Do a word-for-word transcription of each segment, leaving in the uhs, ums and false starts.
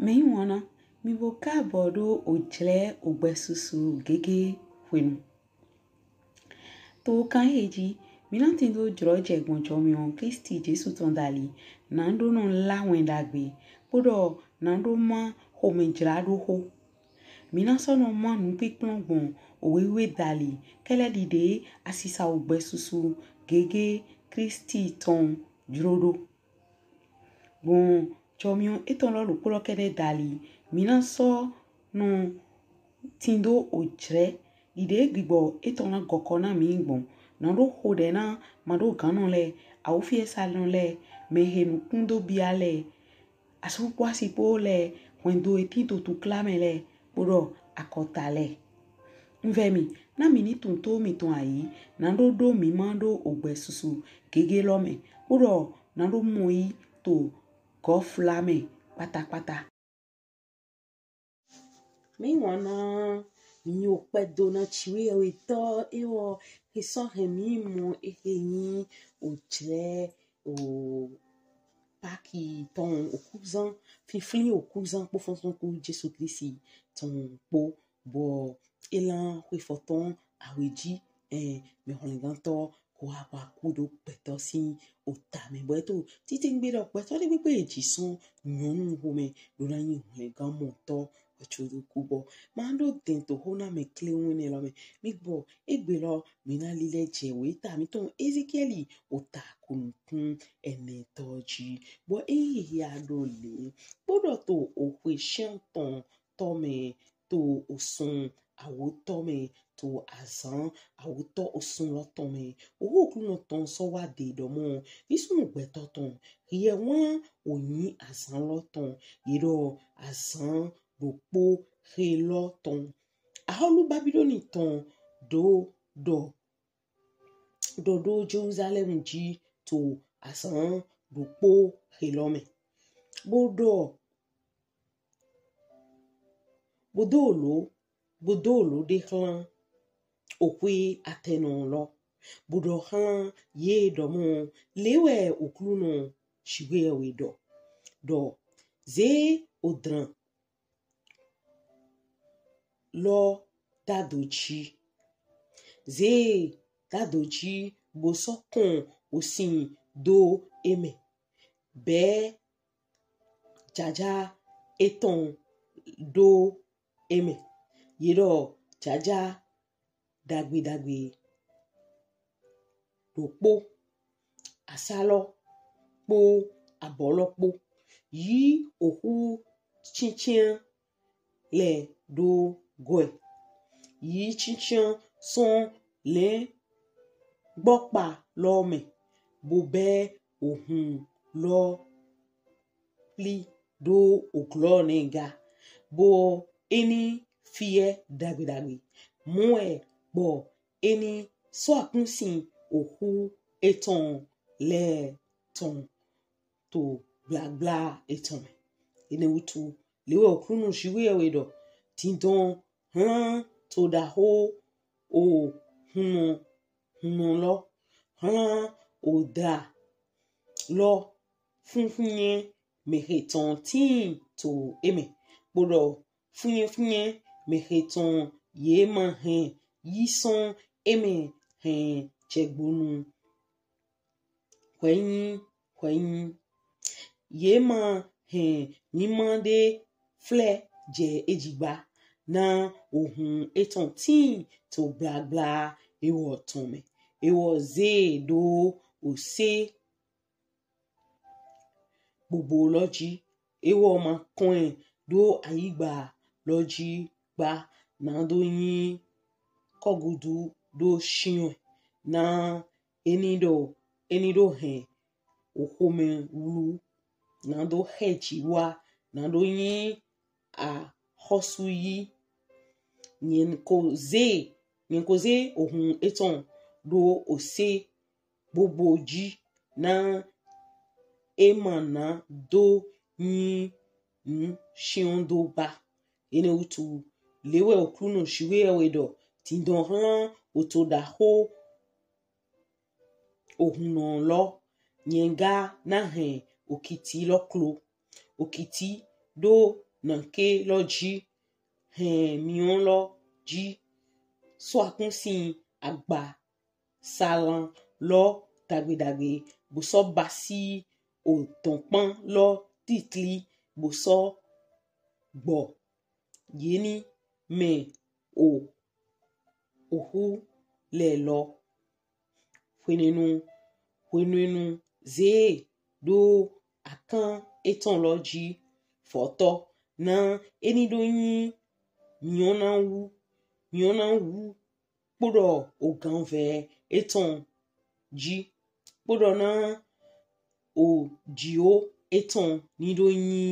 Mɛyiwanna, mì bo kaabɔ ɖo ojlɛ ogbɛsusu gege hwenu. To kan ehe ji, mí na tindo jlɔjɛ gbɔn jɔmiɔn Klisti Jesu tɔn dali, na ɖo nɔ la wɛn ɖagbe, kpoɖɔ na ɖo ma xomɛjlaɖoxo. Mí na sɔ nɔ ma nukpinkplɔn gbɔn owe wiwe dali, kɛlɛ ɖiɖe asisa ogbɛsusu gege Klisti tɔn jlo ɖo. Gbɔn jɔmiɔn etɔn lɔ ɖokpo lɔ kɛɖɛ dali, mí na sɔ nɔ tindo ojlɛ ɖiɖe gbigbɔ etɔn na gɔkɔ na mí gbɔn. Na ɖo xoɖɛ na maɖogannɔ lɛ, awufiɛsanɔ lɛ, mɛhe nukun do bia lɛ, asu kpo asi kpo lɛ, hwɛndo he tin to tukla mɛ lɛ, kpoɖɔ akɔta lɛ. Un vɛ mì, na mì ni tunwun to mìtɔn ayi, na ɖo ɖo mí ma ɖo ogbɛsusu gege lɔ mɛ, kpoɖɔ na ɖo mɔ yi to gɔfla mɛ kpatakpata. Mɛyiwanna, mì okpɛ do na Jiwheyɛwhe tɔ ewɔ he sɔ hɛn mí mɔ ehe nyi ojlɛ o Paki tɔn okuzan, finflin okuzan kpo fɔnsɔnku Jesu Klisti tɔn kpo, bɔ e lan xwe fɔtɔn awe ji, ɛ, mɛhwlɛngantɔ ko wa wa ku do gbɛtɔ sin ota mɛ, bɔ e to titengbe ɖɔ gbɛtɔ ɖe kpekpe he ji sɔn nyɔnu xomɛ ɖo na nyi hwlɛngan mɔtɔ, ɔ co do ku bɔ ma ɖo dɛn to xo na mɛ klewun enɛ lɔ mɛ. Mì gbɔ egbe lɔ mí na lilɛ jɛ weta mítɔn Ezekiɛli ota kunukun ɛnɛtɔ ji, bɔ e hia ɖo le, kpoɖɔ to oxwe shiantɔn tɔ mɛ, to osun awotɔ mɛ, to azan awotɔ osun lɔ tɔn mɛ, oxo Oklunɔ tɔn sɔ wa de ɖɔmɔ, visunnu gbɛtɔ tɔn, hiɛ wlan onyi azan lɔ tɔn, yi ɖɔ azan ɖokpo he lɔ tɔn. Axɔlu Babilɔni tɔn ɖo ɖɔ ɖɔ ɖo Jelusalɛm ji to azan ɖokpo he lɔ mɛ, bo ɖɔ bo do lo bo do lo ɖe xlan oxwe atɛnɔ lɔ, bo ɖɔ xlan ye ɖɔmɔ, le wɛ Oklunɔ Jiwheyɛwhe ɖɔ, ɖɔ ze odlan lɔ dado ji. Ze dado ji bo sɔ kɔn osin do e mɛ. Bɛ jaja etɔn do e mɛ. Yi ɖɔ jaja ɖagbe ɖagbe ɖokpo, asa lɔ kpo abɔ lɔ kpo. Yi oxu cincian lɛ ɖo gɔɛ. Yi cincian sɔn lɛngbɔkpa lɔ mɛ, bo bɛ ohun lɔ kpli ɖo oglɔ nɛ ga, bo e ni fiɛ ɖagbe ɖagbe. Mɔ wɛ bɔ e ni sɔ akun sin oxu etɔn lɛ tɔn to gblagbla etɔn mɛ. Enɛ wutu, le wɛ Oklunɔ Jiwheyɛwhe ɖɔ, dindɔn hlan to ɖaxo ohunnɔ hunnɔ lɔ, hlan oda lɔ funfunyɛn mɛhe tɔn tin to e mɛ, kpoɖɔ funnyɛn funnyɛn mɛhe tɔn ye ma hɛn yi sɔn e mɛ hɛn jɛgbonu hwɛnyi hwɛnyi. Ye ma hɛn mima ɖe flɛ jɛ ejigba, na ohun etɔn tin to gblagbla ewɔ tɔn mɛ. Ewɔ ze ɖo ose gbogbo lɔ ji. Ewɔ ma kɔn ɛ ɖo ayigba lɔ ji gba, na ɖo nyi kɔgudu ɖo shiɔn, na e ni ɖo e ni ɖo hɛn oxomɛ wlu, na ɖo xɛ ji wa, na ɖo nyi axɔsu yi. Nyɛn ko ze nyɛn ko ze ohun etɔn ɖo ose gbogbo ji, na e ma na do nyi nu shiɔn do ba. Enɛ wutu, le wɛ Oklunɔ Jiwheyɛwhe ɖɔ, dindɔn hlan oto ɖaxo ohunnɔ lɔ, nyɛn ga na hɛn okiti lɔ klo. Okiti ɖo nanke lɔ ji, hɛn miɔn lɔ ji, sɔ akun sin agba salan lɔ dagbe dagbe, bo sɔ basi odɔnkpan lɔ titli, bo sɔ gbɔ yeni mɛ o ohu lɛ lɔ. Hwenɛnu, hwenɛnu ze e ɖo akan etɔn lɔ ji fɔtɔ na eni ɖo nyi miɔna wu, miɔna wu kpoɖɔ oganvɛ etɔn ji, kpoɖɔ na ojiwo etɔn ni ɖo nyi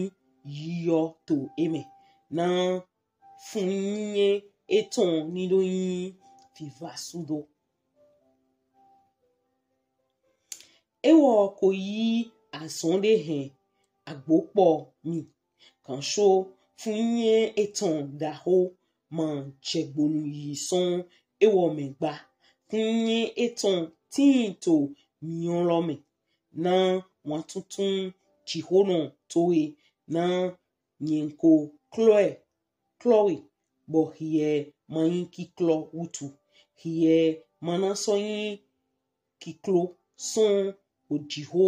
yiyɔ to emɛ, na fun nyinyɛ etɔn ni ɖo nyi vivasudo. Ewɔ ko yi azɔn ɖe hɛn agbokpɔ mi, kanso fun nyinyɛ etɔn ɖaho ma jɛgbonu yi sɔn ewɔ mɛ gba. Fun nyinyɛ etɔn tin to miɔn lɔ mɛ, na wantuntun jihonɔ towe, na nyɛn ko klɔ ɛ, klɔ we, bɔ hiɛ ma nyi kiklɔ wutu, hiɛ ma na sɔ nyi kiklo sɔn ojiho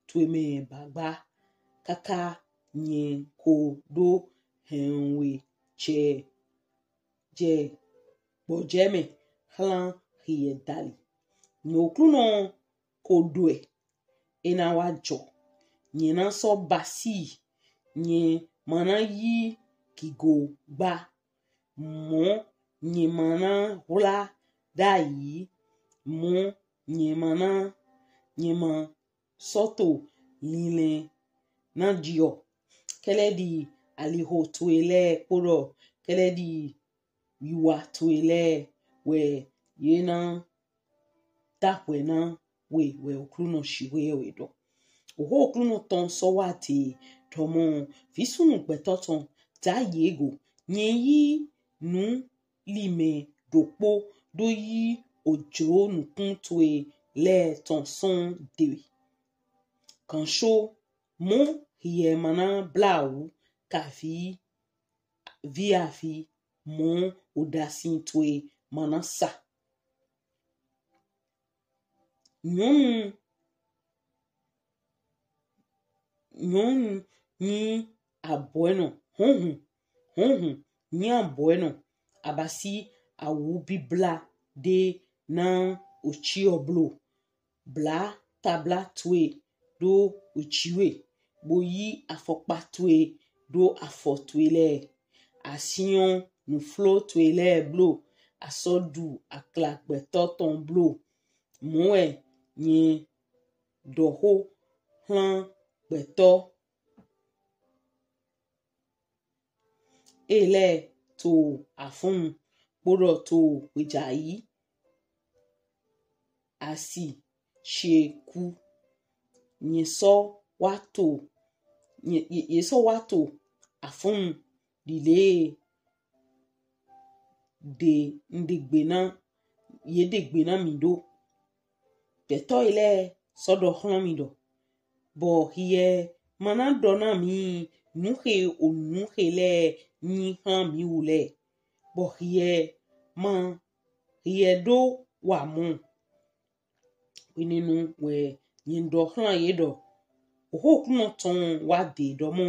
towe mɛ bagba, kaka nyɛn ko ɖo hɛn we jɛ, jɛ gbɔjɛ mɛ hlan hiɛ dali. Nyɛ Oklunɔ ko ɖɔ ɛ, e na wa jɔ. Nyɛn na sɔ basi, nyɛn ma na yi gigo gba, mɔ nyɛn ma na hwla ɖayi, mɔ nyɛn ma na, nyɛn ma sɔ to linlɛn na diɔ. Kɛlɛ ɖi aliho towe lɛ kpoɖɔ kɛlɛ ɖi wiwa towe lɛ wɛ ye na dahwɛ na we, wɛ Oklunɔ Jihweyɛhwe ɖɔ. Oho Oklunɔ tɔn sɔ wa te ɖɔmɔ, visunnu gbɛtɔ tɔn, dayi e go, nyɛn yi nu li mɛ ɖokpo ɖo yi ojlo nukun towe lɛ tɔn sɔn dewe. Kanso mɔ hiɛ ma na blawu kavi viavi, mɔ odasin towe ma na sa. Nyɔnu, nyɔnu nyi abɔɛnɔ, hunhun, hunhun nyi abɔɛnɔ, abasi awu bibla ɖe na otsiɔ blo. Bla tabla towe ɖo otsiwe, bo yi afɔkpa towe ɖo afɔ towe lɛ. Asinyɔn nuflo towe lɛ blo, asɔ ɖu akla gbɛtɔ tɔn blo. Mɔ wɛ nyɛn ɖɔ ho hlan gbɛtɔ e lɛ to afɔnnu kpoɖɔ to hwejayi asi ce ku. Nyɛn sɔ wa to, nyɛn, ye, ye sɔ wa to afɔnnu ɖile ɖe, un ɖegbe na, ye ɖegbe na mi ɖo. Gbɛtɔ yi lɛ sɔ ɖɔ hlan mi ɖɔ, bɔ hiɛ ma na ɖɔ na mi nuhe onuhe lɛ nyi hlan mi wu lɛ, bɔ hiɛ ma, hiɛ ɖo wa mɔ. Hwenɛnu wɛ nyɛn ɖɔ hlan ye ɖɔ, Oho Oklunɔ tɔn wa de ɖɔmɔ,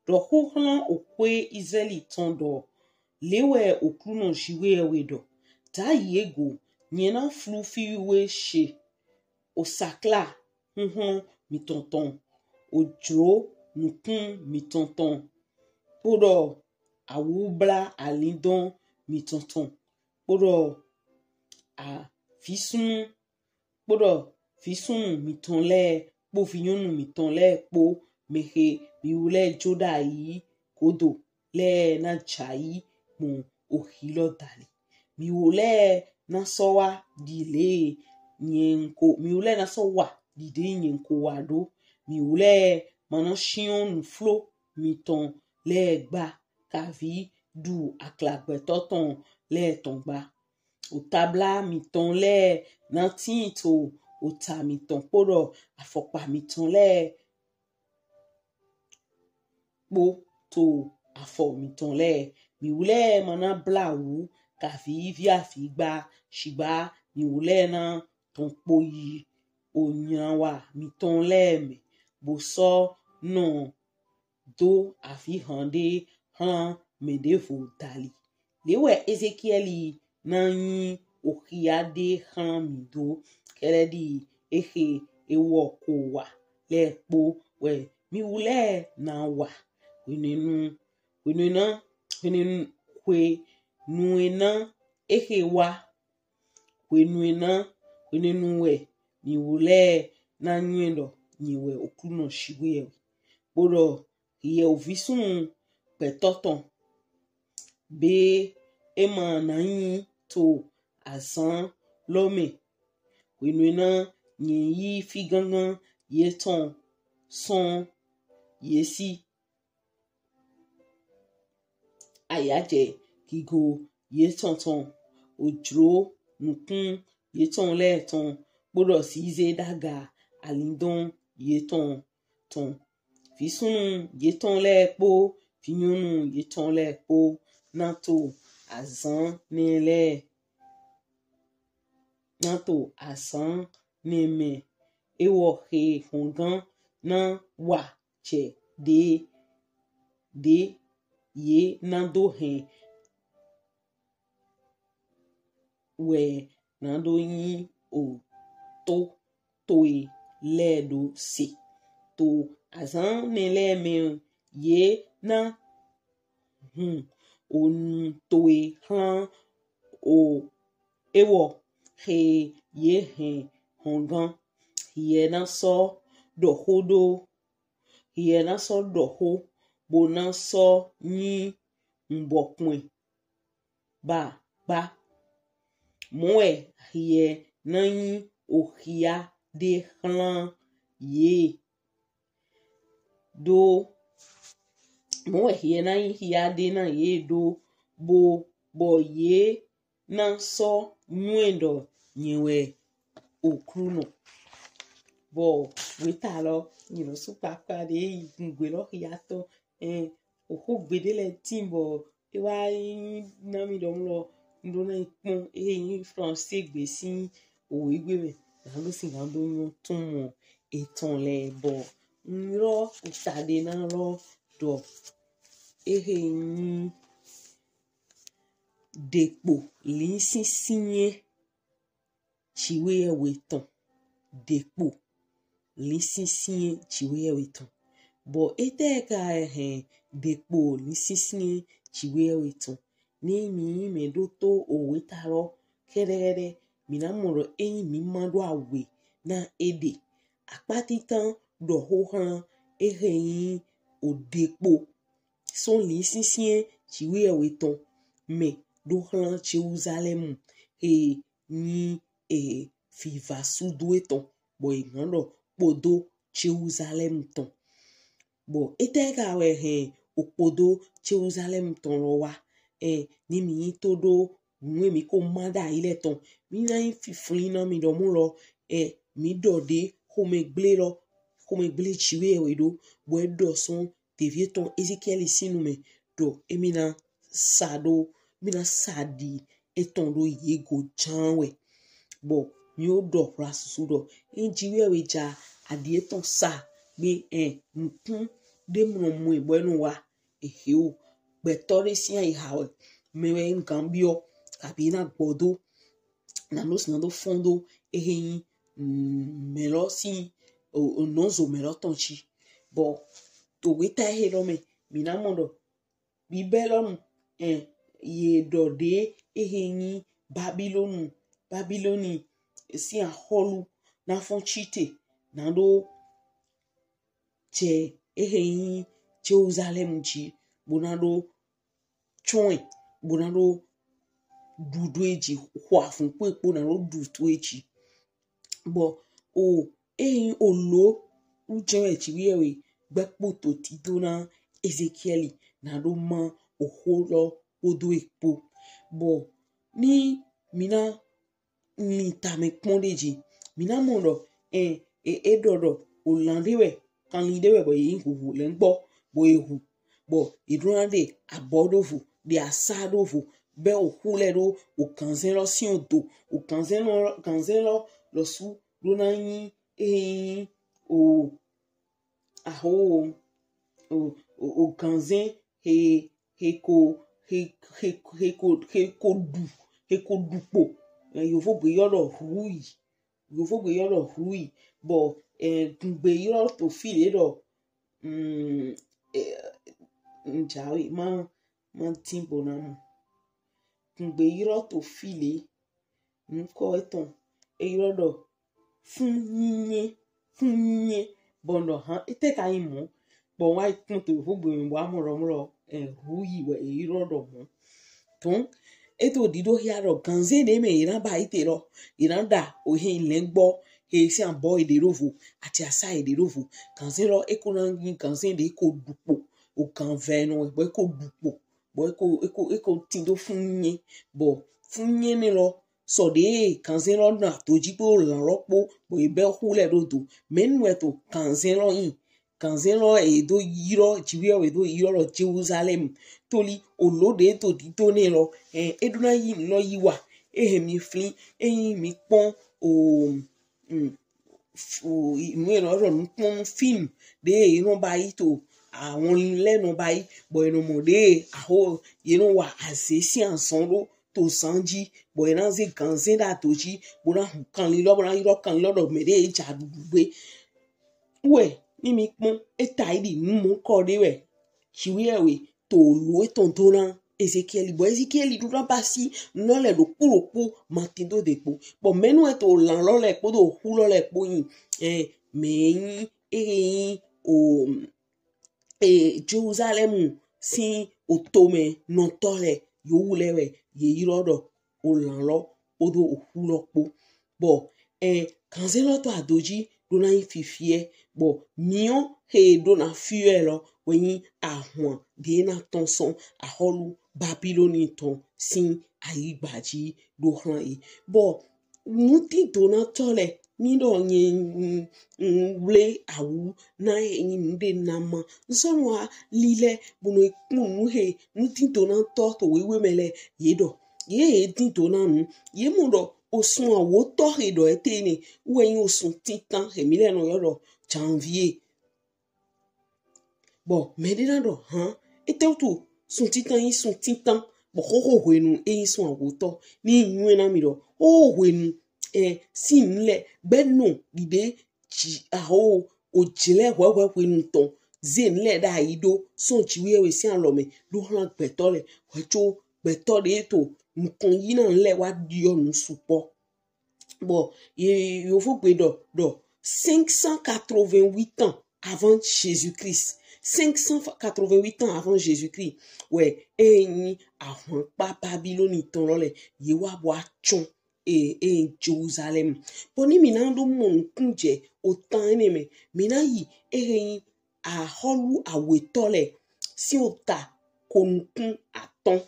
ɖɔ ho hlan oxwe Izraɛli tɔn ɖɔ, le wɛ Oklunɔ Jihweyɛhwe ɖɔ, dayi e go, nyɛn na flu fiwiwe ce, osakla huhlɔn mitɔn tɔn, ojlo nukun mitɔn tɔn, kpoɖɔ awubla alindɔn mitɔn tɔn, kpoɖɔ avisunnu, kpoɖɔ visunnu mitɔn lɛ kpo vinyɔnu mitɔn lɛ kpo, mɛhe mi wu lɛ jo ɖayi godo lɛ na jai gbɔn ohi lɔ dali. Mi wu lɛ na sɔ wa ɖile nyɛn ko, mi wu lɛ na sɔ wa ɖile nyɛn ko wa ɖo. Mi wu lɛ ma na shiɔn nuflo mitɔn lɛ gba kavi ɖu akla gbɛtɔ tɔn lɛ tɔn gba. Otabla mitɔn lɛ na tin to ota mitɔn kpoɖɔ afɔkpa mitɔn lɛ kpo to afɔ mitɔn lɛ. Miwlɛ ma na blawu kavi vi afi gba, shigba miwlɛ na tɔn kpo yi onylanwa mitɔn lɛ mɛ, bo sɔ nɔ do avihan ɖe hlan mɛ ɖevo dali. Le wɛ Ezekiɛli na nyi ohia ɖe hlan mi do, kɛɖɛɖi ehe ewɔ ko wa lɛ kpo wɛ miwlɛ na wa. Hwenɛnu, hwenɛnu, hwenɛnu, hwenɛnu ehe wa, hwenɛnu, hwenɛnu wɛ miwlɛ na nywɛ ɖɔ nyi wɛ Oklunɔ Jiwheyɛwhe. Kpoɖɔ hiɛ ovi sunnu gbɛtɔ tɔn, be e ma na nyi to azan lɔ mɛ, hwenɛnu nyɛ yi fi gangan yetɔn sɔn ye si. Ayajɛ gigo yetɔn tɔn, ojlo nukun yetɔn lɛ tɔn, kpoɖɔ zize ɖaga alindɔn yetɔn tɔn. Visunnu yetɔn lɛ kpo vinyɔnu yetɔn lɛ kpo na to azan nɛ lɛ, na to azan nɛ mɛ. Ewɔ he hɔngan na wa jɛ ɖe, ɖe ye na do hɛn wɛ na do nyi oto towe lɛ ɖo se. To azan nɛ lɛ mɛ ye na hun onu towe hlan o, ewɔ he ye hɛn hɔngan. Hiɛ na sɔ ɖɔ xo ɖo, hiɛ na sɔ ɖɔ xo, bo na sɔ nyi nubɔkpɔn ba gba. Mɔ wɛ hiɛ na nyi ohia ɖe hlan ye ɖo, mɔ wɛ hiɛ na nyi hia ɖe na ye ɖo, bo bɔ ye na sɔ nywɛ ɖɔ nyɛ wɛ Oklunɔ. Bɔ weta lɔ, nyi lɔ su kpakpa ɖe yi gungbe lɔ hia tɔ, ɛ, oxo gbeɖe lɛ tin bɔ e wa nyi na mi ɖɔ mlɔ, n ɖo na yi kpɔn, e nyi français gbe sin owe gbe mɛ, na ɖo sin na ɖo nyɔ tun mɔ etɔn lɛ bɔ n ylɔ ota ɖe na lɔ ɖɔ ehe nyi ɖekpo linsinsinyɛn Jiwheyɛwhe tɔn. Ɖekpo linsinsinyɛn Jiwheyɛwhe tɔn. Bɔ etɛ ka hɛn ɖekpo linsinsinyɛn Jiwheyɛwhe tɔn? Ni mi mɛ ɖo to oweta lɔ kɛɖɛkɛɖɛ, mi na mɔ ɖɔ eyin mi ma ɖo awe na eɖe, akpa titan ɖɔ xo hlan ehe nyi oɖekpo sɔn linsinsinyɛn Jiwheyɛwhe tɔn mɛ ɖo hlan Jelusalɛm he nyi e vivasudo etɔn, bɔ e gan ɖɔ kpodo Jelusalɛm tɔn. Bɔ etɛ ka wɛ hɛn okpodo Jelusalɛm tɔn lɔ wa? Ɛ, ni mi nyi to ɖo nu e mi ko ma ɖayi lɛ tɔn, mi na nyi fiflin na mi ɖɔ mɔ lɔ, ɛ, mi ɖɔ ɖe xomɛgble lɔ, xomɛgble Jiwheyɛwhe ɖo, bɔ e ɖɔ sɔn ɖevi etɔn Ezekiɛli sin nu mɛ ɖɔ emi na sa ɖo, mi na sa ɖi etɔn ɖo ye go jan wɛ. Bɔ mi wo ɖɔ hwla susu ɖɔ eyin Jiwheyɛwhe ja aɖi etɔn sa gbe, ɛ, nukun ɖe mlɔ mɔ e bɔ e nɔ wa, ehe o, gbɛtɔ ɖe sin ayiha wɛ mɛ wɛ n gan biɔ, kabi na gbɔ do, na ɖo sin na do fɔn do ehe nyi, mm, mɛ lɔ sin, o, o nɔzo mɛ lɔ tɔn ji. Bɔ to weta ehe lɔ mɛ, mi na mɔ ɖɔ Bibɛlɔnu, ɛ, ye ɖɔ ɖe ehe nyi Babilɔnu, Babilɔni sin axɔlu na fɔn cite, na ɖo jɛ ehe nyi Jelusalɛm ji, bo na ɖo tsɔn ɛ, bo na ɖo ɖu do e ji, xɔ avun kpo e kpo na ɖo ɖu to e ji. Bɔ o, eyin olo wu jɛn wɛ Jiwheyɛwhe gbɛ kpo to dido na Ezekiɛli na ɖo ma oxo lɔ kpodo e kpo. Bɔ ni mi na lin tamɛ kpɔn ɖe ji, mi na mɔ ɖɔ, ɛ, e, e ɖɔ ɖɔ olan ɖe wɛ, kanlin ɖe wɛ bɔ ye yin huhu lɛngbɔ, bɔ e hu. Bɔ e ɖo na ɖe abɔ ɖo vo, ɖe asa ɖo vo, bɛ oxu lɛ ɖo oganzɛn lɔ sin odo. Oganzɛn lɔ, ganzɛn lɔ lɔsu ɖo na nyi eyin o aho o o oganzɛn he he ko he he he ko he ko ɖu he ko ɖu kpo. Yovogbe yɔ ɖɔ hui. Yovogbe yɔ ɖɔ hui. Bɔ gungbe yɔ to fi le ɖɔ mm, njawe ma ma tin bo na mo. Gungbe yɔ to fi le nkɔ etɔn e yɔ ɖɔ funyinyɛ funyinyɛ bɔ n ɖɔ han ete ka nyi mɔ bɔ wa kpɔn to yovogbe mi bɔ amɔ ɖɔ mɔ ɖɔ hui wɛ e yɔ ɖɔ mɔ. Tɔn e to ɖiɖo hia ɖɔ ganzɛn ɖe mɛ e na ba yi te lɔ e na ɖa o he lɛngbɔ he sin abɔ e ɖe ɖo vo ati asa e ɖe ɖo vo. Ganzɛn lɔ e ko na nyi ganzɛn ɖe ko ɖu kpo oganvɛnɔ wɛ bɔ e ko ɖu kpo bɔ e ko e ko e ko tin do funyinyɛ bɔ funyinyɛ nɛ lɔ sɔ ɖe ganzɛn lɔ na to ji kpo lan lɔ kpo bɔ e bɛ oxu lɛ ɖo do. Mɛnu wɛ to ganzɛn lɔ nyi? Ganzɛn lɔ e do ylɔ jiwiɛ e do ylɔ lɔ Jerusalem. Toli olo ɖe to ɖiɖo nɛ lɔ e ɖo na yi lɔ yi wa. E he mi flin eyin mi kpɔn o nu e nɔ ɖɔ nukpɔn film ɖe e nɔ ba yi to àwọn lɛ nɔ ba yi bɔ e nɔ mɔ ɖe aho ye nɔ wa aze sin azɔn ɖo to zan ji bɔ e na ze ganzɛn ɖa to ji bo na hu kanlin lɔ bo na ylɔ kanlin lɔ ɖɔ mɛ ɖe e ja ɖuɖu gbe. Wɛ ni mi kpɔn e ta yi ɖi nu mɔ kɔ ɖe wɛ jiwiɛ wɛ to lo etɔn do na Ezekiɛli bɔ Ezekiɛli ɖo na basi nɔ lɛ ɖokpo ɖokpo ma tin do de kpo bɔ mɛnu wɛ to lan lɔ lɛ kpodo oxu lɔ lɛ kpo nyi ɛ mɛ nyi e nyi o e Jerusalem sin otomɛ nɔtɔ lɛ yewu lɛ wɛ ye ylɔ ɖɔ olan lɔ kpodo oxu lɔ kpo. Bɔ ɛ ganzɛn lɔ to adoji ɖo na nyi fifiɛ bɔ miɔ he ɖo na fiɛ lɔ wɛ nyi ahwan ɖe na tɔn sɔn ahɔlu Babiloni tɔn sin ayigba ji ɖo hlan e. Bɔ nudidonatɔ lɛ ni ɖɔ nyɛ n wle awu na enyi nu ɖe na ma n sɔ nɔ wa lilɛ bo nɔ kpɔn nu he nudidonatɔ to wewe mɛ lɛ ye ɖɔ ye ye didona nu ye mɔ ɖɔ osun awotɔ he ɖɔ ete nɛ wɛ nyi osun tintan he mi lɛ nɔ yɔ ɖɔ janvier. Bɔ mɛ ɖe na ɖɔ han etɛwutu sun tintan nyi sun tintan bɔ xoxo hwenu e nyi sun awotɔ ni nyuɛ na mi ɖɔ xoxo hwenu ɛ sin nu lɛ gbɛ nɔ ɖiɖe ji aho ojlɛ hwɛhwɛ hwenu tɔn ze nu lɛ ɖa yi ɖo sɔn jiwiɛ wɛ sin alɔ mɛ ɖo hlan gbɛtɔ lɛ hwɛ co gbɛtɔ ɖe to nukɔn yi na nu lɛ wa ɖiɔ nu sukpɔ. Bɔ ye yovogbe ɖɔ ɖɔ cinq cent quatre-vingt-huit ans avant Jésus-Christ. Cinq cent quatre-vingt-huit ans avant Jésus-Christ wɛ e nyi ahwankpa Babiloni tɔn lɔ lɛ ye wa bɔ acɔn e e Jerusalem. Bɔ ni mi na ɖo mɔ nukun jɛ otan enɛ mɛ mi na yi e nyi ahɔlu awetɔ lɛ sin ota konukun atɔn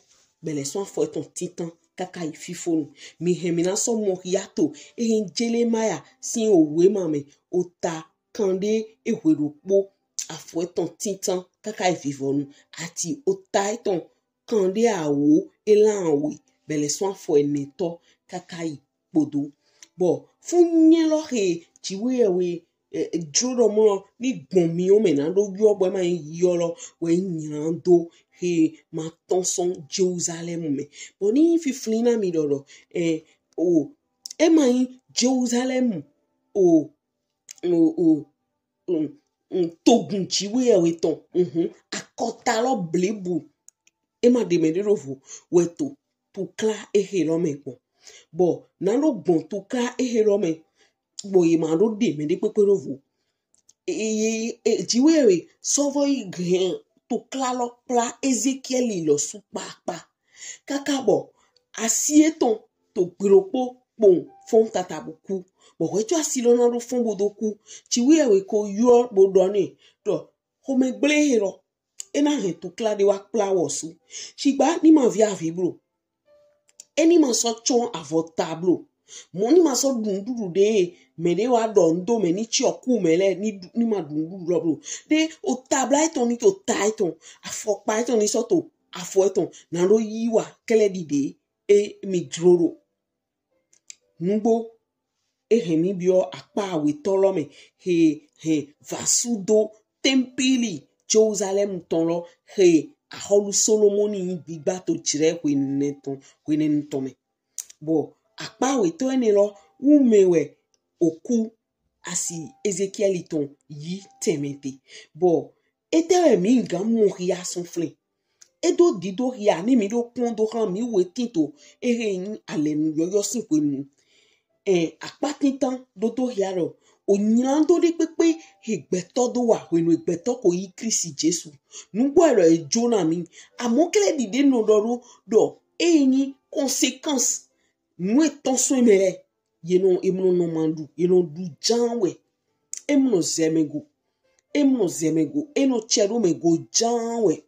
bɛlɛ sɔn afɔ etɔn tintan kaka yi fifonu. Mi hɛn mi na sɔ mɔ hia to e nyi Jelemaya sin owe ma mɛ ota kanɖe ehwe ɖokpo afɔ etɔn tintan kaka yi vivɔnu ati ota etɔn kanɖe awo elan awe bɛlɛ sɔn afɔ enɛtɔ kaka yi kpodo. Bɔ fun nyɛ lɔ he jiwiɛ wɛ jlo ɖɔ mɔ ni gbɔn mi o mɛ na ɖo yɔ bɔ ma yi yɔ lɔ wɛ nylan do he ma tɔn sɔn Jerusalem mɛ. Bɔ ni fiflin na mi ɖɔ ɖɔ ɛ o e ma nyi Jerusalem o o o togun jiwiɛ wɛ tɔn akɔta lɔ blebu e ma ɖe mɛ ɖe ɖo vo wɛ to tukla ehe lɔ mɛ gbɔn. Bɔ na ɖo gbɔn tukla ehe lɔ mɛ bɔ ye ma ɖo ɖe mɛ ɖe kpekpe ɖo vo. Jiwiɛ wɛ sɔvɔ yi hɛn tukla lɔ kpla Ezekiɛli lɔsu kpakpa. Kaka bɔ asi etɔn to gbeɖokpo kpɔn fɔn tata bo ku. Bɔ hwɛco asi lɔ na ɖo fɔn bo do ku. Jiwiɛ wɛ ko yɔ bo ɖɔ nɛ ɖɔ xomɛgble he lɔ e na hɛn tukla ɖe wa kpla wɔ su. Shigba ni ma vi avi blo. E ni ma sɔ cɔn avɔ ta blo. Mɔ ni ma sɔ ɖu nuɖuɖu ɖe mɛ ɖe wa ɖɔ ŋdo mɛ ni tsi ɔku mɛ lɛ ni ɖu- ni ma ɖu nuɖuɖu lɔ blo. Ɖe o tabla etɔn ni to ta etɔn, afɔkpa etɔn ni sɔ to afɔ etɔn na ɖo yi wa kɛlɛ ɖi ɖe e mi dro ɖo. Nugbo e hɛn mi biɔ akpa awetɔ lɔ mɛ he hɛn vasudo tɛmpili Jerusalem tɔn lɔ he ahɔlu Solomoni yi gbigba to jrɛ hwenɛnu tɔn hwenɛnu tɔn mɛ. Bɔ akpa awetɔ enɛ lɔ wu mɛ wɛ oku asi Ezekiɛli tɔn yi tɛmɛ te. Bɔ etɛ wɛ mi gan mɔ hia sɔn flɛn. E do dido hia ni mi ɖo kpɔn do hlan mi wetin to ehe nyi alɛnu yɔyɔ sin hwenu. Ɛn akpa tintan dodo hia ɖɔ o nylan do ɖe kpekpe he gbɛtɔ do wa hwenu gbɛtɔ ko yi Kristi Jesu. Nugbo e lɔ e jo na mi. Amɔ kɛlɛ ɖi ɖe nɔ ɖɔ ɖo ɖɔ e nyi conséquence nu etɔn sɔn mɛ lɛ. Ye nɔ emlɔ nɔ ma ɖu, ye nɔ ɖu jan wɛ. Emlɔ zɛmɛ go. Emlɔ zɛmɛ go. Enɔ tsɛ ɖo mɛ go jan wɛ.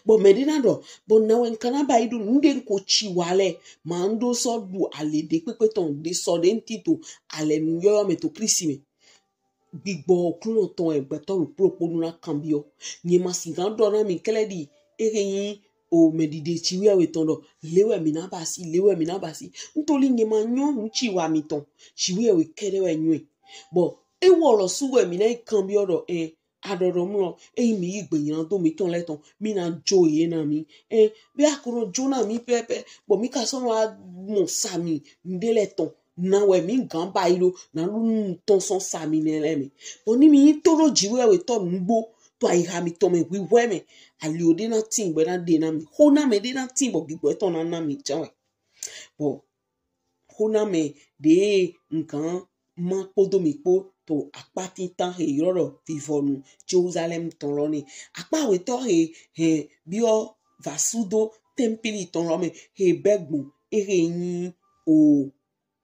Bɔ mɛ ɖe na ɖɔ bɔ na wɛ nka na ba yi ɖo nu ɖe nko tsi wa lɛ ma n ɖo sɔ ɖu ale ɖe kpekpe tɔn ɖe sɔ ɖe nti to alɛnu yɔyɔ mɛ to Kristi mɛ. Gbigbɔ Oklunɔ tɔn wɛ gbɛtɔ ɖokpo ɖokpo nu na kanbiɔ. Nye ma si gan ɖɔ na mi kɛlɛ ɖi ehe nyi o mɛ ɖiɖe Jiwheyɛwhe tɔn ɖɔ le wɛ mi na ba si, le wɛ mi na ba si. Ntoli nye ma nyɔ nu tsi wa mi tɔn. Jiwheyɛwhe kɛɖɛ wɛ nyɔɛ. Bɔ ewɔ lɔ su wɛ mi na yi kanbiɔ ɖɔ ɛ aɖɔɖɔ mlɔ eyi mi yi gbe nyina do mi tɔn lɛ tɔn mi na jo ye na mi. Ɛ be akono jo na mi pɛpɛ bɔ mi ka sɔ nɔ mɔ sami nde lɛ tɔn na wɛ mi gan ba yi ɖo na lu nu tɔn sɔn sami nɛ lɛ mi. Bɔ ni mi yi to ɖo Jiwheyɛwhe tɔn nugbo to ayiha mi tɔn mɛ hwihwɛ mɛ ali o ɖe na tin gbɛ na ɖe na mi ho na mɛ ɖe na tin bɔ gbigbɔ etɔn na na mi jan wɛ. Bɔ ho na mɛ ɖe nkan ma kpodo mi kpo to akpa tintan he yrɔ ɖɔ vivɔnu Jerusalem tɔn lɔ nɛ. Akpa awetɔ he hɛn biɔ vasudo tɛmpili tɔn lɔ mɛ he bɛ gbɔn ehe nyi o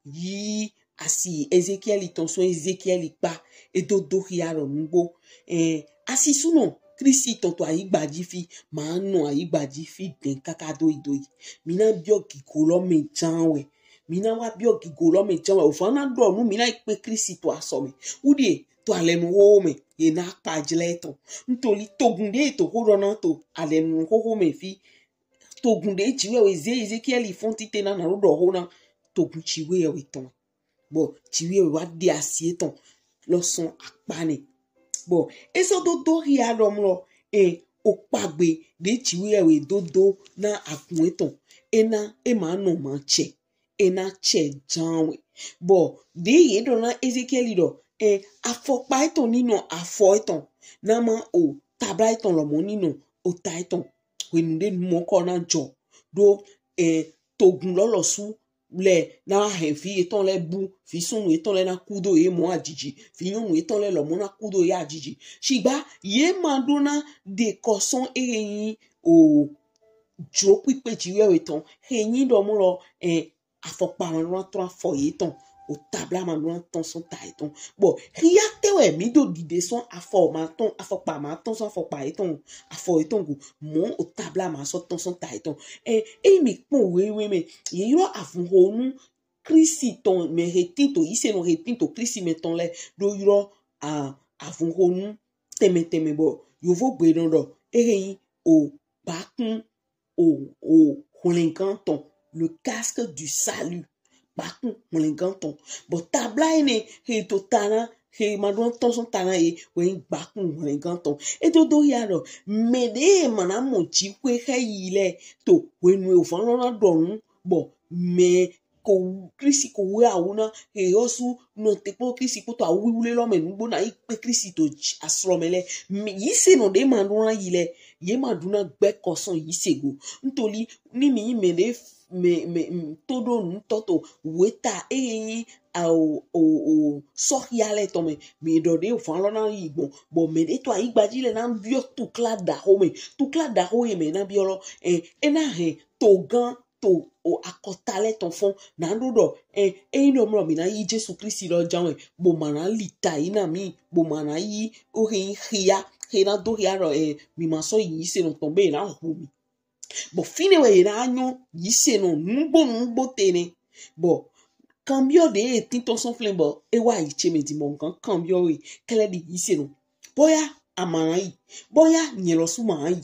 yi asi Ezekiɛli tɔn sɔn Ezekiɛli kpa edo do hia ɖɔ nugbo. Ɛn asisunɔ Kristi tɔn to ayigba ji fi ma nɔ ayigba ji fi dɛn kaka do yi do yi. Mi na biɔ gigo lɔ mɛ jan wɛ. Mi na wa biɔ gigo lɔ mɛ jan wɛ. Ovan na ɖɔ nu mi na yi kpe Kristi to asɔ mɛ. Wuɖie to alɛnu xoxo mɛ ye na kpa jlɛ etɔn. Ntoli togun ɖe to xo ɖɔ na to alɛnu xoxo mɛ fi. Togun ɖe Jiwheyɛwhe ze Ezekiɛli fɔn tite na na ɖo ɖɔ xo na togun Jiwheyɛwhe tɔn. Bɔ Jiwheyɛwhe wa ɖe asi etɔn lɔ sɔn akpa nɛ. Bɔ e sɔ do do hia ɖɔ mlɔ e o kpagbe ɖe Jiwheyɛwhe do do na agun etɔn. E na e ma nɔ ma tsɛ. E na tsɛ jan wɛ. Bɔ ɖe ye ɖɔ na Ezekiɛli ɖɔ ɛ afɔkpa etɔn ni nɔ afɔ etɔn na ma o tabla etɔn lɔ mɔ ni nɔ o ta etɔn. Hwenu ɖe nu mɔ kɔ na jɔ ɖo ɛ togun lɔ lɔ su lɛ na hɛn vi etɔn lɛ bu vi sunnu etɔn lɛ na ku do ye mɔ ajiji vi nyɔnu etɔn lɛ lɔ mɔ na ku do ye ajiji. Shigba ye ma ɖo na ɖe kɔ sɔn ehe nyi o jo kpikpe Jiwheyɛwhe tɔn he nyi ɖɔ mɔ lɔ ɛ afɔkpa ma ɖo na tɔn afɔ yetɔn o tabla ma ɖo na tɔn sɔn ta yetɔn. Bɔ hia tɛ wɛ mi do ɖiɖe sɔn afɔ ma tɔn afɔkpa ma tɔn sɔn afɔkpa yetɔn afɔ yetɔn go mɔ o tabla ma sɔ tɔn sɔn ta yetɔn. Ɛ eyi mi kpɔn wewe mɛ ye yrɔ avunhonu Kristi tɔn mɛ he tin to yise nɔ he tin to Kristi mɛ tɔn lɛ ɖo yrɔ a avunhonu tɛmɛ tɛmɛ bɔ yovo gbe nɔ ɖɔ ehe nyi o bakun o o hwlɛngan tɔn le casque du salut. Bakun hwlɛngan tɔn bɔ tabla enɛ he to ta na he ma ɖo tɔn sɔn ta na ye wɛ nyi bakun hwlɛngan tɔn. E do do ya ɖɔ mɛ ɖe ma na mɔ jixwe he yi lɛ to hwenu e ovan lɔ na ɖɔ nu bɔ mɛ ko Kristi ko wɛ awu na he yɔ su nɔ te kpo Kristi kpo to awu wiwle lɔ mɛ nugbo na yi kpe Kristi to asrɔ mɛ lɛ. Yise nɔ ɖe ma ɖo na yi lɛ ye ma ɖo na gbɛ kɔ sɔn yise go. Ntoli ni mi yi mɛ ɖe mɛ mɛ to ɖo nutɔ to weta eye nyi o o o sɔhia lɛ tɔn mɛ mi ɖɔ ɖe van lɔ na yi gbɔn bɔ mɛ ɖe to ayigba ji lɛ na biɔ tukla daxo mɛ tukla daxo ye mɛ na biɔ lɔ ɛ e na hɛn togan to o akɔta lɛ tɔn fɔn na ɖo ɖɔ ɛ eyi nɔ mlɔ mi na yi Jesu Kristi lɔ jan wɛ bo ma na li ta yi na mi bo ma na yi o he yi xia he na do xia ɖɔ ɛ mi ma sɔ yi yise nɔ tɔn be na hu mi. Bɔ fine wɛ ye na nyɔ yise nɔ nugbo nugbo te nɛ. Bɔ kanbiɔ ɖe e tin tɔn sɔn flɛn bɔ e wa yi ce mɛ di mɔ gan kanbiɔ we kɛlɛ ɖi yi se nɔ. Bɔya a ma yi, bɔya nyɛ lɔ su ma yi.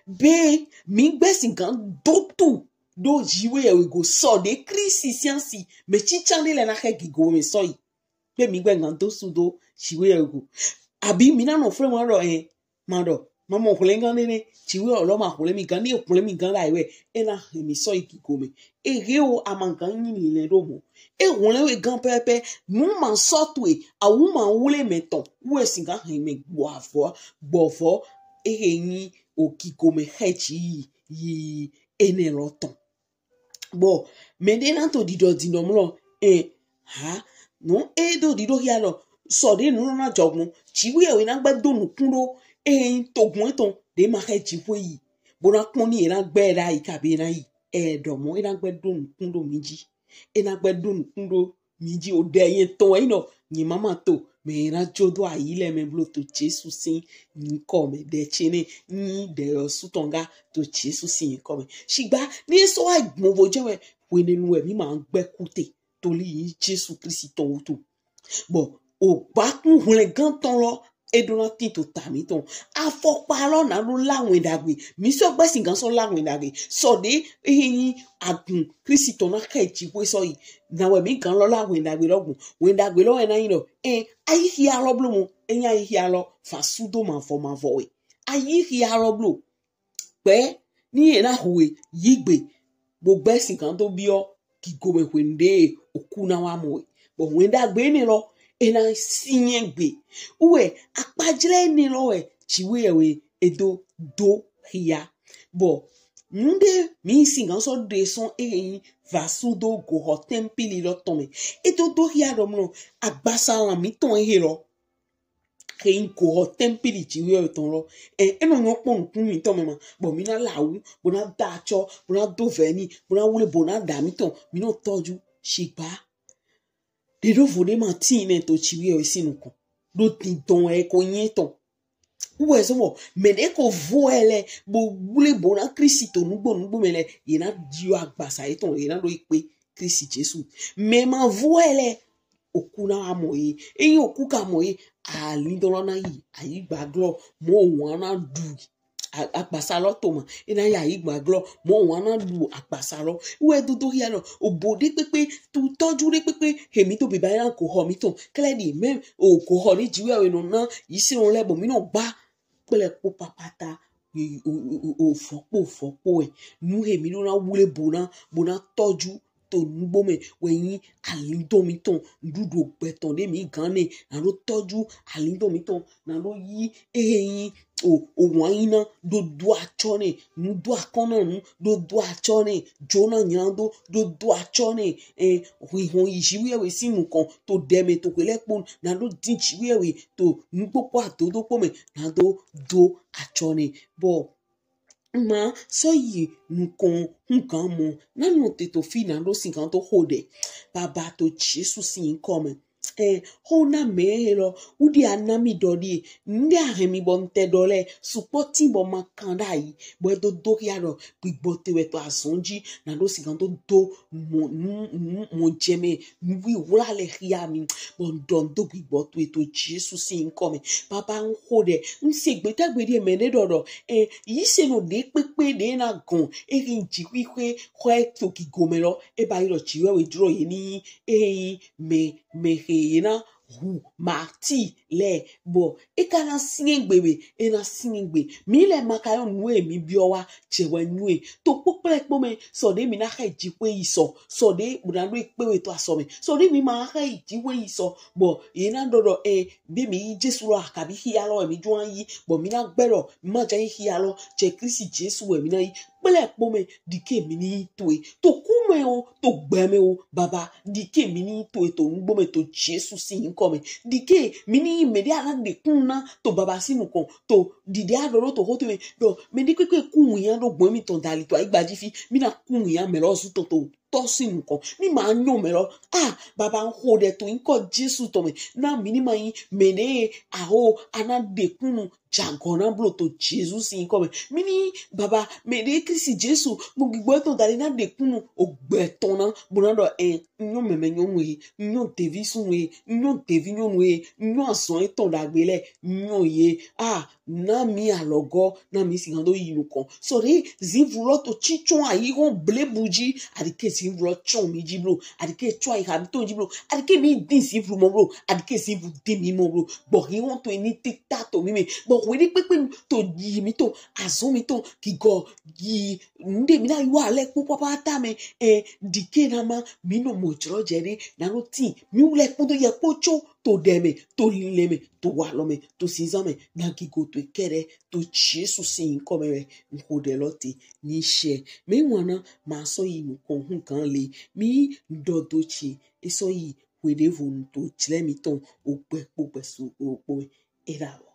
Be mi gbɛ sin gan do tu ɖo jiwe yɛ we go sɔ ɖe Kristi siansi mɛ cican ɖe lɛ na xɛ gigo mɛ sɔ yi. Be mi gbɛ gan do su do jiwe yɛ we go. Abi mi na nɔ flɛn mɔ ɖɔ ɛ ma ɖɔ ma mɔ hwlɛngan ɖe nɛ, jiwe ɔlɔ ma hwlɛn mi gan, ni hwlɛn mi gan la yi wɛ e na hɛn mi sɔ yi gigo mɛ. Ehe o, a ma gan nyi mi lɛ ɖo mɔ. E hwlɛn we gan pɛpɛ, nu ma sɔ to e, awu ma wle mɛ tɔn, wɛ sin gan hɛn mɛ gbɔ avɔ, gbɔvɔ, ehe nyi o gigo mɛ xɛ ji yi, yi enɛ lɔ tɔn. Bɔ mɛ ɖe na to ɖiɖɔ di nɔ mlɔ, ɛ, ha, nu e do ɖiɖɔ hia lɔ, sɔ ɖe nu na jɔgun, jiwe yɛ we na gbɛ do nukun ɖo, ɛ, togun etɔn ɖe ma xɛ ji xwe yi, bo na kpɔn ni e na gbɛ ɖa yi kabi e na yi, ɛ, ɖɔ mɔ e na gbɛ do nukun ɖo mi ji, e na gbɛ do nukun ɖo mi ji o ɖe yɛn tɔn wɛ yi nɔ, nyi mama to mɛ na jo do ayi lɛ mɛ blo to Jesu sin nyikɔ mɛ ɖe ce nɛ nyi ɖe yɔ su tɔn ga to Jesu sin nyikɔ mɛ. Shigba ni e sɔ wa gbɔn vo jɛ wɛ, hwenɛnu wɛ mi ma gbɛ kute toli yi Jesu Kristi tɔn wutu. Bɔ o gba kun hwlɛngan tɔn lɔ e ɖo na tin to ta mi tɔn. Afɔkpa lɔ na ɖo la wɛn ɖagbe. Mi sɔ gbɛ sin gan sɔ la wɛn ɖagbe. Sɔ ɖe ehe nyi agun Kristi tɔn na xɛ ji xwe sɔ yi. Na wɛ mi gan lɔ la wɛn ɖagbe lɔ gun. Wɛn ɖagbe lɔ wɛ na nyi lɔ. Ɛ, ayi xia lɔ blo mɔ. E nyi ayi xia lɔ. Fa su do ma vɔ ma vɔ wɛ. Ayi xia lɔ blo. Kpɛ ni e na hu e yi gbe, bo gbɛ sin gan do biɔ gigo mɛ hwenu ɖe oku na wa mɔ e. Bɔ wɛn ɖagbe enɛ lɔ, e na sinyɛn gbe. Wɛ akpajlɛ enɛ lɔ wɛ jiwe yɛ we e do do xia. Bɔ nu ɖe mi sin gan sɔ ɖe sɔn ehe nyi va su do goxɔ tɛmpili lɔ tɔn mɛ. E do do xia ɖɔ mlɔ agbasa lan mitɔn ehe lɔ. He nyi goxɔ tɛmpili jiwe yɛ we tɔn lɔ. Ɛ, e nɔ nyɔ kpɔn nukun mitɔn mɛ ma. Bɔ mi na la wu, bo na da acɔ, bo na do vɛni, bo na wle bo na ɖa mitɔn, mi nɔ tɔju shigba. Ɖe ɖo vo ɖe ma tin nɛ to jiwe yɛ we sin nukɔn. Ɖo dindɔn wɛ ko nyi etɔn. Wɛ sɔ bɔ mɛ ɖe ko vo ɛ lɛ bo wle bo na Kristi to nugbo nugbo mɛ lɛ, ye na ɖiɔ agbasa yetɔn, ye na ɖo yi kpe Kristi Jesu. Mɛ ma vo ɛ lɛ, oku na wa mɔ ye. Eyin oku ka mɔ ye, alindɔn lɔ na yi ayigba glɔ, mɔ wan na ɖu. A- agbasa lɔ to ma, e na yi ayigba glɔ, mɔ wan na ɖu agbasa lɔ. Wɛ dodo hia lɔ, obo ɖe kpekpe, tutɔju ɖe kpekpe, he mi to biba na goxɔ mitɔn. Kɛlɛ ɖi mɛ o goxɔ ɖe jiwe yɛ we nɔ na yi se nɔ lɛ bɔ mi nɔ gba kple kpo papata, o- o- o- o- vɔkpo vɔkpo ɛ. Nu he mi ɖo na wle bo na bo na tɔju to nugbo mɛ wɛ nyi alindɔn mitɔn, nuɖuɖu gbɛtɔn ɖe mi gan nɛ, na ɖo tɔju alindɔn mitɔn, na ɖo yi ehe nyi o o wan yi na ɖo do acɔ nɛ, nu do akɔn na nu ɖo do acɔ nɛ, jo na nyla do ɖo do acɔ nɛ, ɛ, hwihɔn yi jiwe yɛ we sin nukɔn to ɖɛ mɛ to hwe lɛ kpɔn, na ɖo din jiwe yɛ we to nugbo kpo adodo kpo mɛ, na ɖo do acɔ nɛ. Bɔ ma sɔ yi nukɔn hugan mɔ, na nɔ te to fi na ɖo sin gan to xo ɖɛ. Baba to Jesu sin nyikɔ mɛ. Ɛ, xo na mɛ he lɔ, wu ɖi a na mi ɖɔ ɖi, n ɖe a hɛn mi bɔ n tɛ ɖɔ lɛ, sukpɔ tin bɔ ma kan ɖa yi, bɔ e do do hia ɖɔ, gbigbɔ te wɛ to azɔn ji, na ɖo sin gan to do mɔ, nu, nu, mɔ jɛ mɛ, nu wiwla lɛ hia mi, bɔ n ɖɔ n do gbigbɔ to e to Jesu sin nyikɔ mɛ. Baba n xo ɖɛ, n se gbetagbe ɖi mɛ ɖe ɖɔ ɖɔ, ɛ, yi se nɔ ɖe kpekpe ɖe na gɔn, e hin ji xixwe, xɔ e to gigo mɛ lɔ, e ba yi ɖɔ ji wɛ we jlo ye ni, e hin mɛ, mɛ he ye na hu mati lɛ, bɔ e ka na sinyɛn gbe we, e na sinyɛn gbe. Mi lɛ ma ka yɔ nu e mi biɔ wa, jɛ wɛ nyuɛ. To kpokplɛ kpo mɛ, sɔ ɖe mi na xɛ ji xwe yi sɔ, sɔ ɖe bo na ɖo e kpe we to asɔ mɛ, sɔ ɖe mi ma xɛ yi ji xwe yi sɔ, bɔ ye na ɖɔ ɖɔ ɛ, be mi yi Jesu lɔ akabi hia lɔ wɛ mi jo na yi, bɔ mi na gbɛ ɖɔ mi ma ja yi hia lɔ, jɛ Kristi Jesu wɛ mi na yi. Kplɛ kpo mɛ, ɖike mi ni yi to e. To ku mɛ o, to gbɛ mɛ o, baba, ɖike mi ni yi to e to nugbo mɛ to Jesu sin nyikɔ mɛ. Ɖike mi ni yi mɛ ɖe a na ɖe kun na to baba sin nukɔn, to ɖiɖe a ɖɔ ɖo to xo to mɛ. Ɖɔ mɛ ɖe kpekpe ku nya ɖo gbɔn mi tɔn dali to ayigba ji fi, mi na ku nya mɛ lɔ zu tɔn to tɔ sin nukɔn. Mi ma nyɔ mɛ lɔ. Ah, baba, n xo ɖɛ to nyikɔ Jesu tɔn mɛ. Na mi ni ma yin mɛ ɖe aho a na ɖe kunnu jagɔ na blo to Jesu sin nyikɔ mɛ. Mi ni baba, mɛ ɖe Kristi Jesu gbɔn gbigbɔ etɔn dali na ɖe kunnu ogbɛ tɔn na bo na ɖɔ ɛ, n nyɔ mɛmɛ nyɔnu he, n nyɔ devi sunnu he, n nyɔ devi nyɔnu he, n nyɔ azɔn etɔn ɖagbe lɛ, n nyɔ ye. Ah, na mi alɔgɔ, na mi sigan do yi nukɔn. Sɔ ɖe zinvlu lɔ to cicɔn aihɔn blebu ji, aɖike zinvlu lɔ cɔn mi ji blo, aɖike cɔn aiha mi to ji blo, aɖike mi din zinvlu mɔ blo, aɖike zinvlu din mi mɔ blo. Gbɔ hihɔn to ni tita to mi mɛ, gbɔ hwe ni kpekpe to yi mi to azɔn mi to gigɔ yi nde mi na yɔ alɛ kpo papa ta mɛ. Ɛ, ɖike na ma mi nɔ mɔ jlɔ jɛ ɖe na nɔ tin mi wlɛ kpodo yɛ kpo co to ɖɛ mɛ, to lilɛ mɛ, to walɔ mɛ, to sinzan mɛ, na gigo to kɛɖɛ to Jesu sin nyikɔ mɛ wɛ n xo ɖɛ lɔ te. Ni shɛ mɛ wana ma sɔ yi nukɔn hun gan le mi n ɖɔ do ce e sɔ yi hwe ɖevo nu to jlɛ mi tɔn ogbɛ kpo gbɛ su kpo mɛ. E ɖa lɔ.